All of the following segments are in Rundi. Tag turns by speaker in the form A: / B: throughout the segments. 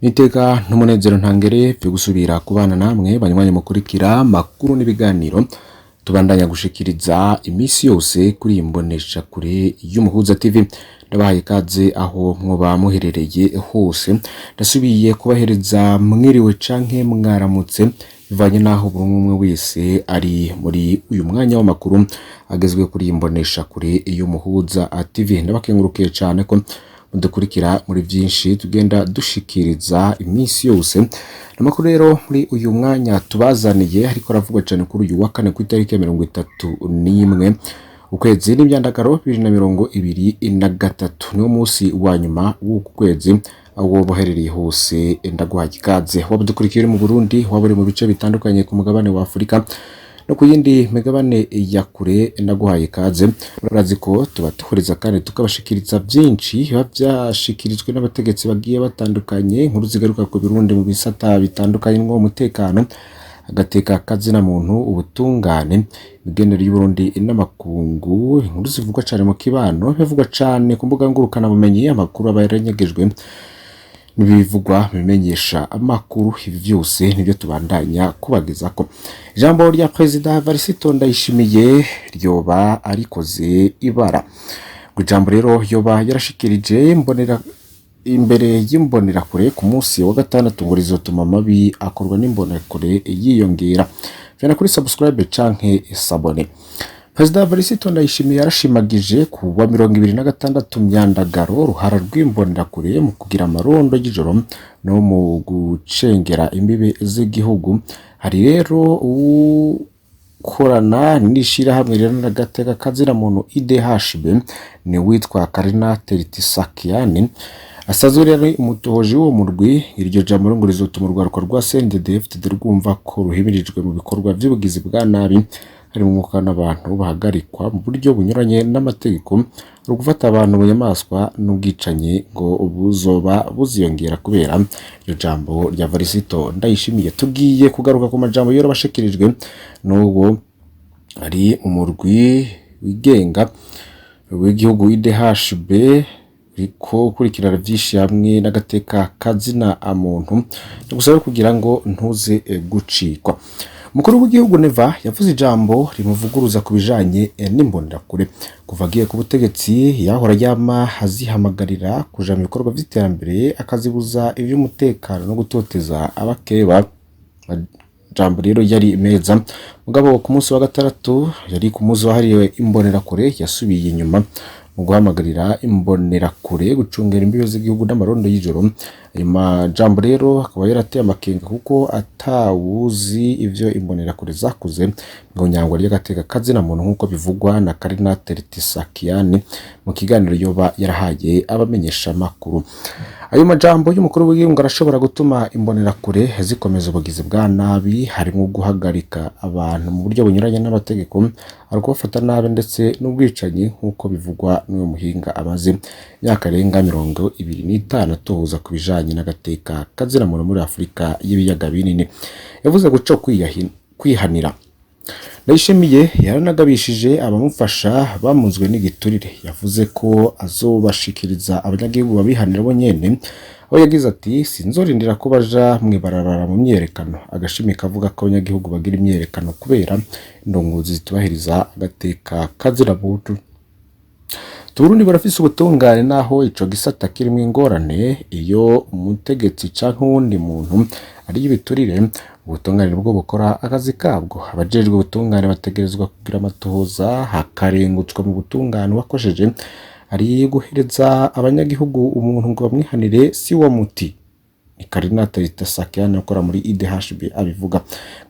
A: Niteka n'umunezero ntangere vyo gusubira kubana namwe banywanyi mukurikira makuru n'ibiganiro tubandanya gushikiriza imisi yose kuri iyi mbonesha kure y'Umuhuza TV. Ndabahaye ikaze aho mwoba muherereye hose, ndasubiye kubahereza mwiriwe canke mwaramutse bivanye n'aho buri umwe wese ari muri uyu mwanya w'amakuru agezwe kuri iyi mbonesha kure y'Umuhuza TV. Ndabakengurukiye cane ko mudukurikira muri byinshi tugenda dushikiriza iminsi yose. Amakuru rero muri uyu mwanya tubazaniye ariko aravugwa cyane kuri uyu wa kane ku itariki ya 31 ukwezi n'imyandagaro 2023, niwo munsi wa nyuma w'uku kwezi. Aho woba uherereye hose ndaguhaye ikaze, waba udukurikiye uri mu Burundi, waba uri mu bice bitandukanye ku mugabane wa Afurika no ku yindi migabane ya kure, ndaguhaye ikaze. Murazi ko tuba tuhuriza kandi tukabashikiriza byinshi biba byashikirijwe n'abategetsi bagiye batandukanye, inkuru zigaruka ku Burundi mu bisata bitandukanye nko umutekano, agateka kazina muntu, ubutungane, imigenere y'Uburundi n'amakungu, inkuru zivugwa cyane mu kibano, bivugwa cyane ku mbuga ngurukanabumenyi, amakuru aba yaranyegejwe n'ibivugwa bimenyesha amakuru. Ibi byose nibyo tubandanya kubagezako. Ijambo rya Perezida Varisito Ndayishimiye ryoba arikoze ibara. Ngo ijambo rero yoba yarashikirije imbonera imbere y'imbonerakure ku munsi wa gatandatu ngo rizotuma amabi akorwa n'imbonerakure yiyongera. Jana kuri subscribe canke s'abonner. Perezida Varisito Ndayishimiye yarashimagije ku wa 26 Myandagaro uruhara rw'imbonerakure mu kugira amarondo y'ijoro no mu gucengera imbibe z'igihugu. Hari rero ukorana n'ishirahamwe riharanira agateka kazina muntu IDHB, ni witwa Karina Teritisakian, asanzwe rero ari umutohoji w'uwo murwi. Iryo jambo ngo rizotuma urwaruka rwa CNDD-FDD rwumva ko ruhimirijwe mu bikorwa vy'ubugizi bwa nabi, harimo umwuka n'abantu bahagarikwa mu buryo bunyuranye n'amategeko, ari ugufata abantu mu nyamaswa n'ubwicanyi ngo buzoba buziyongera kubera iryo jambo rya Varisito Ndayishimiye. Tugiye kugaruka ku majambo yora bashikirijwe n'uwo ari umurwi wigenga w'igihugu IDHB uriko ukurikirana vyinshi hamwe n'agateka kazina muntu, ndagusaba kugira ngo ntuze gucikwa. Umukuru w'igihugu Neva yavuze ijambo rimuvuguruza ku bijanye n'imbonerakure. Kuva agiye ku butegetsi yahora yama azihamagarira kuja mu bikorwa vy'iterambere, akazibuza ivy'umutekano no gutoteza abakeba. Jambo rero yari meza, mugabo ku munsi wa gatandatu, yari ku munsi wahariwe imbonerakure, yasubiye inyuma mu guhamagarira imbonerakure gucungera imbibe z'igihugu n'amarondo y'ijoro. Ayo majambo rero akaba yarateye amakenga kuko atawuzi ivyo imbonerakure zakoze mu nyangwa ry'agateka kazina muntu, nk'uko bivugwa na Karina Tertisakian mu kiganiro yoba yarahaye abamenyesha makuru. Ayo majambo y'umukuru w'igihugu arashobora gutuma imbonerakure zikomeza ubugizi bwa nabi, harimo guhagarika abantu mu buryo bunyuranye n'amategeko, ari kubafata nabi ndetse n'ubwicanyi, nk'uko bivugwa n'uyu muhinga amaze imyaka arenga 25 atohoza ku bijanye n'agateka kazina muntu muri Afurika y'ibiyaga binini. Yavuze guca kwihanira. Ndayishimiye yaranagabishije abamufasha bamunzwe n'igiturire. Yavuze ko azobashikiriza abanyagihugu babihanira bo nyene, aho yagize ati: "Sinzorindira ko baja mw'ibarabara mu myiyerekano." Agashimi kavuga ko abanyagihugu bagira imyiyerekano kubera indongozi zitubahiriza agateka kazina muntu. Uburundi burafise ubutungane naho ico gisata kirimwo ingorane. Iyo umutegetsi canke uwundi muntu ariye ibiturire, ubutungane nibwo bukora akazi kabwo. Abajejwe ubutungane bategerezwa kugira amatohoza, hakarengutswa mu butungane uwakosheje. Ari guhereza abanyagihugu umuntu ngo bamwihanire si wo muti. Ni Karina Teritasakian ukora muri IDHB abivuga.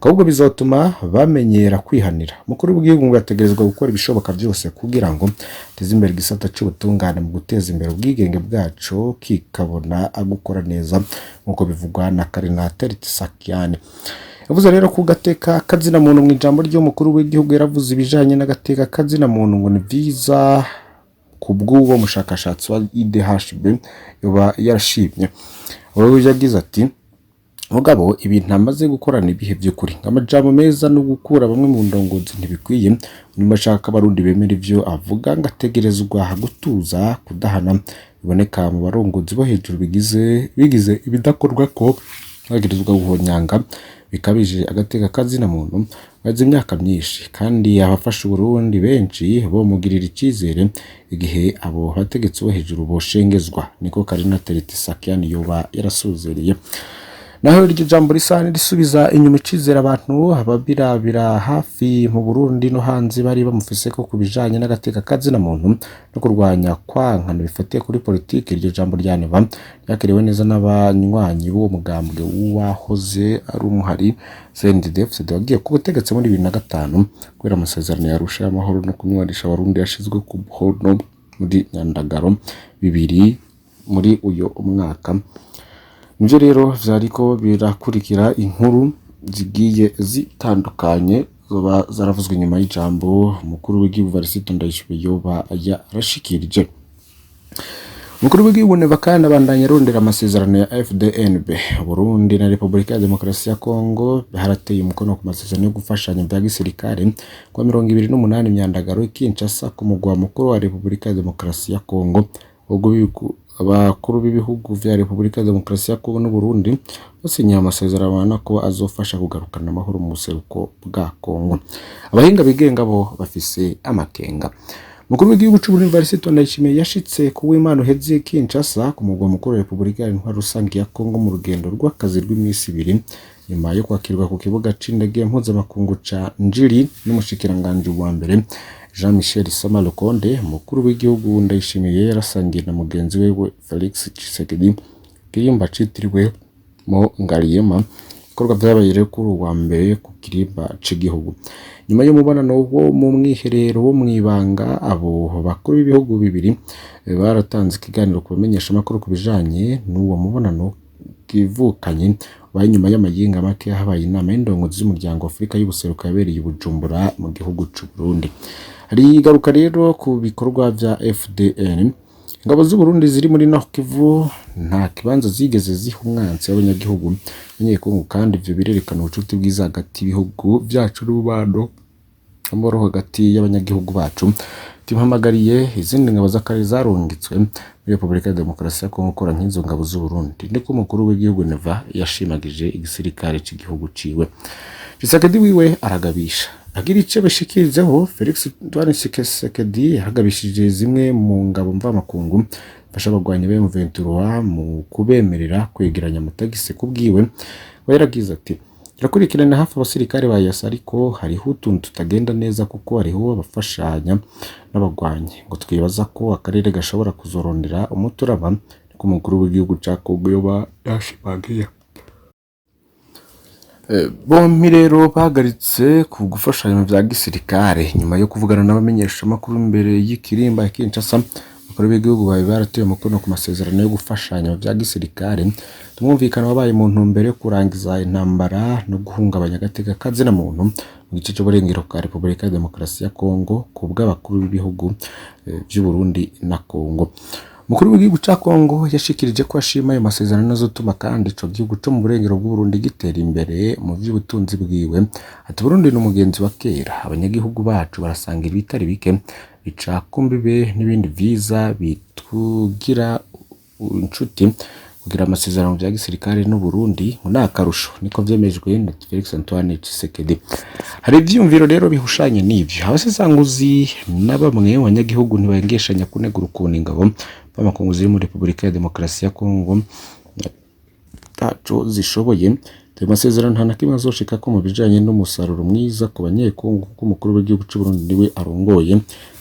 A: Ahubwo bizotuma bamenyera kwihanira. Umukuru w'igihugu ngo yategerezwa gukora ibishoboka byose kugira ngo ateze imbere igisata c'ubutungane mu guteza imbere ubwigenge bwaco, kikabona gukora neza, nk'uko bivugwa na Karina Teritisakian. Yavuze rero ku gateka kazina muntu. Mu ijambo ry'umukuru w'igihugu yaravuze ibijanye n'agateka kazina muntu ngo ni vyiza ku bw'uwo mushakashatsi wa IDHB yoba yarashimye. Uwo yagize ati: Mugabo ibintu amaze gukorana ibihe by'ukuri, amajambo meza no gukura bamwe mu ndongozi ntibikwiye. Niba ashaka abarundi bemera ivyo avuga, ngategerezwa gutuza kudahana biboneka mu barongozi bo hejuru bigize ibidakorwa ko bagirizwa guhonyanga bikabije agateka kazina muntu maze imyaka myinshi, kandi abafasha Uburundi benshi bomugirira icizere igihe abo bategetsi bo hejuru boshengezwa. Niko Karina Teretisakian yoba yarasuzereye. Naho iryo jambo risa n'irisubiza inyuma icizere abantu ababirabira hafi mu Burundi no hanze bari bamufise ko ku bijanye n'agateka kazina muntu no kurwanya kwankana bifatiye kuri politiki, iryo jambo rya Neva ryakiriwe neza n'abanywanyi b'uwo mugambwe w'uwahoze ari umuhari CNDD-FDD wagiye ku butegetsi muri 2005 kubera amasezerano ya Arusha y'amahoro no kunywanisha abarundi yashizwe ku mukono muri Nyandagaro 2 muri uyo mwaka. Nivyo rero vyariko birakurikira inkuru zigiye zitandukanye zoba zaravuzwe nyuma y'ijambo umukuru w'igihugu Evariste Ndayishimiye yoba yarashikirije. Umukuru w'igihugu Neva kandi abandanya arondera amasezerano ya FDNB. Burundi na Repubulika ya Demokarasi ya Kongo harateye umukono ku masezerano yo gufashanya vya gisirikare kwa 28 Myandagaro i Kinshasa ku mugwa mukuru wa Repubulika ya Demokarasi ya Kongo. Ubwo abakuru b'ibihugu vya Repubulika ya Demokarasi ya Kongo n'Uburundi basinyiye amasezerano abona ko azofasha kugarukana amahoro mu buseruko bwa Kongo. Abahinga bigenga bo bafise amakenga. Umukuru w'igihugu c'Uburundi Evariste Ndayishimiye yashitse ku w'Imana uheze Kinshasa ku mugwa mukuru wa Repubulika Iharanira Rusangi ya Kongo mu rugendo rw'akazi rw'imisi ibiri, nyuma yo kwakirwa ku kibuga c'indege mpuzamakungu ca Njiri n'umushikiranganji wa mbere Jean Michel Sama Lukonde. Umukuru w'igihugu Ndayishimiye yarasangiye na mugenzi we Felix Tshisekedi kirimba citiriwe mo Ngaliema. Ibikorwa vyabaye rero kuri uwa mbere ku kirimba c'igihugu. Nyuma y'umubonano wo mu mwiherero wo mw'ibanga, abo bakuru b'ibihugu bibiri baratanze ikiganiro ku bamenyesha amakuru ku bijanye n'uwo mubonano kivukanye wabaye nyuma y'amayinga make habaye inama y'indongozi z'umuryango wa Afurika y'ubuseruko yabereye i Bujumbura mu gihugu c'u Burundi. Hari igaruka rero ku bikorwa vya FDN. Ingabo z'u Burundi ziri muri Nord Kivu nta kibanza zigeze ziha umwansi w'abanyagihugu abanyekongo, kandi ivyo birerekana ubucuti bwiza hagati y'ibihugu vyacu n'ububano amahoro hagati y'abanyagihugu bacu. Timpamagariye izindi ngabo z'akarere zarungitswe muri Repubulika ya Demokarasi ya Kongo gukora nk'izo ngabo z'u Burundi. Niko umukuru w'igihugu Neva yashimagije igisirikare c'igihugu ciwe. Tshisekedi wiwe aragabisha agira ico bishikirizeho. Felix Antoine Tshisekedi yaragabishije zimwe mu ngabo mvamakungu fasha abagwanyi ba M23 mu kubemerera kwegeranya amatagisi. Kubwiwe we yaragize ati: "Turakurikirana hafi abasirikare ba EAC, ariko hariho utuntu tutagenda neza kuko hariho abafashanya n'abagwanyi ngo twibaza ko akarere gashobora kuzorondera umuturaba." Niko umukuru w'igihugu ca Kongo yoba yashimangiye. Bompi rero bahagaritse ku gufashanya vya gisirikare nyuma yo kuvugana n'abamenyeshamakuru imbere y'ikirimba ya Kinshasa. Abakuru b'igihugu bari barateye umukono ku masezerano yo gufashanya vya gisirikare. Umwumvikano wabaye mu ntumbero yo kurangiza intambara no guhungabanya agateka kazina muntu mu gice c'uburengero bwa Repubulika ya Demokarasi ya Kongo ku bw'abakuru b'ibihugu vy'u Burundi na Kongo. Umukuru w'igihugu ca Kongo yashikirije ko ashima ayo masezerano azotuma kandi ico gihugu co mu burengero bw'Uburundi gitera imbere mu vy'ubutunzi bwiwe. Ati: "Burundi ni umugenzi wa kera, abanyagihugu bacu barasangira ibitari bike bica kumbibe n'ibindi vyiza bitugira inshuti. Kugira amasezerano vya gisirikare n'u Burundi ngo ni akarusho." Niko vyemejwe na Felix Antoine Tshisekedi. Hari ivyiyumviro rero bihushanye n'ivyo. Abasesanguzi na bamwe mu banyagihugu ntibahengeshanya kunegura ukuntu ingabo mvamakungu ziri muri Repubulika ya Demokarasi ya Kongo ataco zishoboye. Ayo masezerano nta na kimwe azoshikako mu bijanye n'umusaruro mwiza ku banyekongo, kuko umukuru w'igihugu c'u Burundi niwe arongoye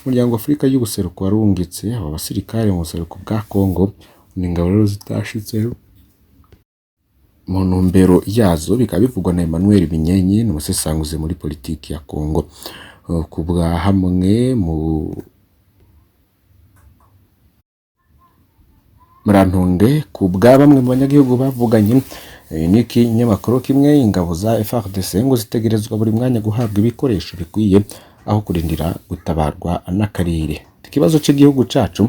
A: umuryango wa Afurika y'ubuseruko warungitse abo basirikare mu buseruko bwa Kongo. Ni ingabo rero zitashitse mu ntumbero yazo, bikaba bivugwa na Emmanuel Binyenyi, ni umusesanguzi muri politiki ya Kongo. Ku bwa hamwe mu Murantunge, ku bwa bamwe mu banyagihugu bavuganye n'ikinyamakuru kimwe, ingabo za FARDC ngo zitegerezwa buri mwanya guhabwa ibikoresho bikwiye aho kurindira gutabarwa n'akarere. Ikibazo c'igihugu cacu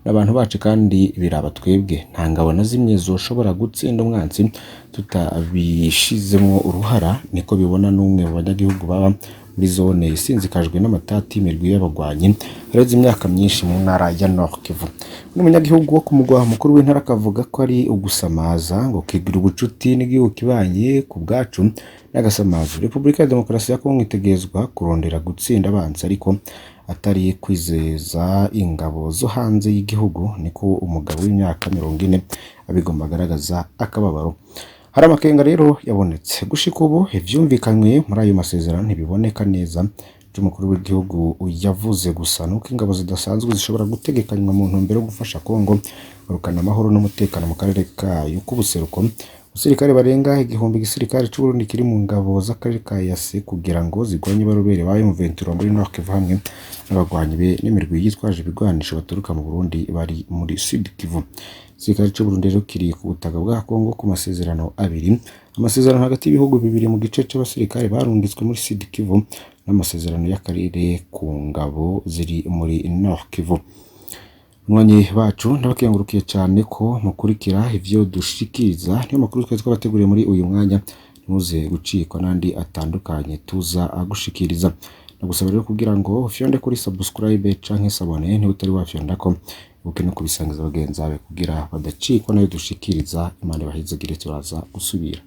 A: N'abantu bacu kandi biraba twebwe. Nta ngabo na zimwe zoshobora gutsinda umwansi tutabishizemwo uruhara, niko bibona n'umwe mu banyagihugu baba muri zone isinzikajwe n'amatati y'imirwi y'abagwanyi hareze imyaka myinshi mu ntara ya Nord Kivu. Uno munyagihugu wo ku mugwa mukuru w'intara akavuga ko ari ugusamaza ngo kigira ubucuti n'igihugu kibanye ku bwacu n'agasamazo. Repubulika ya Demokarasi ya Kongo itegerezwa kurondera gutsinda abansi ariko atari kwizeza ingabo zo hanze y'igihugu, niko umugabo w'imyaka 40 abigomba agaragaza akababaro. Hari amakenga rero yabonetse gushika ubu ivyumvikanywe muri ayo masezerano ntibiboneka neza. Ico umukuru w'igihugu yavuze gusa nuko ingabo zidasanzwe zishobora gutegekanywa mu ntumbero yo gufasha Kongo kugarukana amahoro n'umutekano mu karere kayo k'ubuseruko. Abasirikare barenga 1000 igisirikare c'Uburundi kiri mu ngabo z'akarere ka EAC kugira ngo zigwanye barobere ba M23 muri Nord Kivu hamwe n'abagwanyi be n'imirwi yitwaje ibigwanisho baturuka mu Burundi bari muri Sud Kivu. Igisirikare c'Uburundi rero kiri ku butaka bwa Kongo ku masezerano abiri, amasezerano hagati y'ibihugu bibiri mu gice c'abasirikare barungitswe muri Sud Kivu n'amasezerano y'akarere ku ngabo ziri muri Nord Kivu. Banywanyi bacu, ndabakengurukiye cyane ko mukurikira ivyo dushikiriza. Niyo makuru twari twabateguriye muri uyu mwanya, ntimuze gucikwa n'andi atandukanye tuza agushikiriza. Nagusaba rero kugira ngo ufyonde kuri subscribe canke s'abonner niba utari wafyondako, ibuke no kubisangiza bagenzi bawe kugira badacikwa nayo dushikiriza. Imana ibahezagire, turaza gusubira.